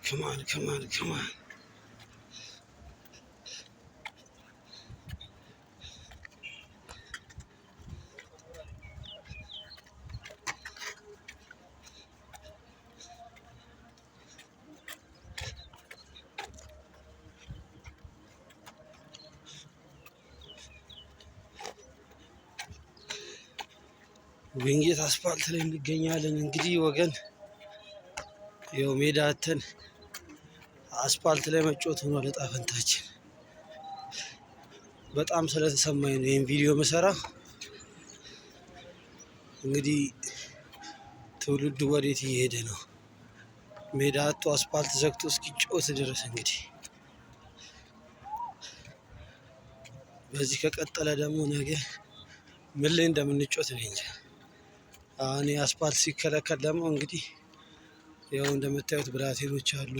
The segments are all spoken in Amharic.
Come on, come on, come on. ዊንጌት አስፋልት ላይ እንገኛለን። እንግዲህ ወገን፣ ይኸው ሜዳ አተን አስፋልት ላይ መጫወት ሆኗል ዕጣ ፈንታችን። በጣም ስለተሰማኝ ነው ይህን ቪዲዮ መሰራ። እንግዲህ ትውልዱ ወዴት እየሄደ ነው? ሜዳ አጥቶ አስፋልት ዘግቶ እስኪጫወት ድረስ። እንግዲህ በዚህ ከቀጠለ ደግሞ ነገ ምን ላይ እንደምንጫወት እኔ እንጃ። አሁን የአስፋልት ሲከለከል ደግሞ እንግዲህ ያው እንደምታዩት ብላቴኖች አሉ።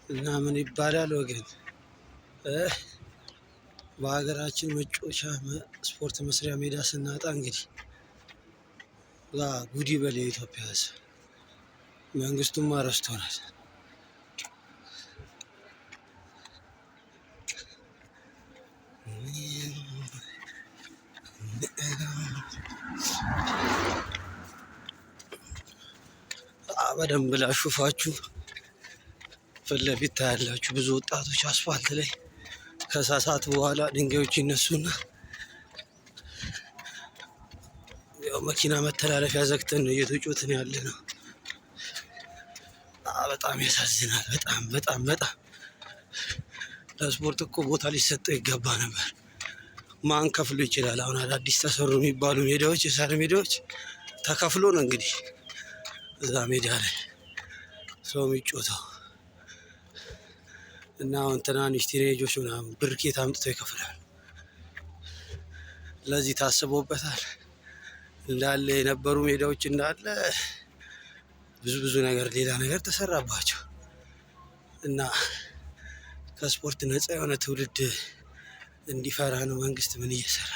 እና ምን ይባላል ወገን፣ በሀገራችን መጫወቻ ስፖርት መስሪያ ሜዳ ስናጣ እንግዲህ ጉድ ይበል የኢትዮጵያ ሕዝብ። መንግስቱም ረስቶናል። በደንብ ላሹፋችሁ፣ ፊት ለፊት ታያላችሁ። ብዙ ወጣቶች አስፋልት ላይ ከሳሳት በኋላ ድንጋዮች ይነሱና ያው መኪና መተላለፊያ ዘግተን ነው እየተጮትን ያለ ነው። በጣም ያሳዝናል። በጣም በጣም በጣም ለስፖርት እኮ ቦታ ሊሰጠው ይገባ ነበር። ማን ከፍሎ ይችላል? አሁን አዳዲስ ተሰሩ የሚባሉ ሜዳዎች፣ የሳር ሜዳዎች ተከፍሎ ነው እንግዲህ እዛ ሜዳ ላይ ሰው የሚጮተው። እና አሁን ትናንሽ teenage ኦች ምናምን ብር ከየት አምጥተው ይከፍላሉ? ለዚህ ታስቦበታል። እንዳለ የነበሩ ሜዳዎች እንዳለ ብዙ ብዙ ነገር ሌላ ነገር ተሰራባቸው እና ከስፖርት ነፃ የሆነ ትውልድ እንዲፈራ ነው። መንግስት ምን እየሰራ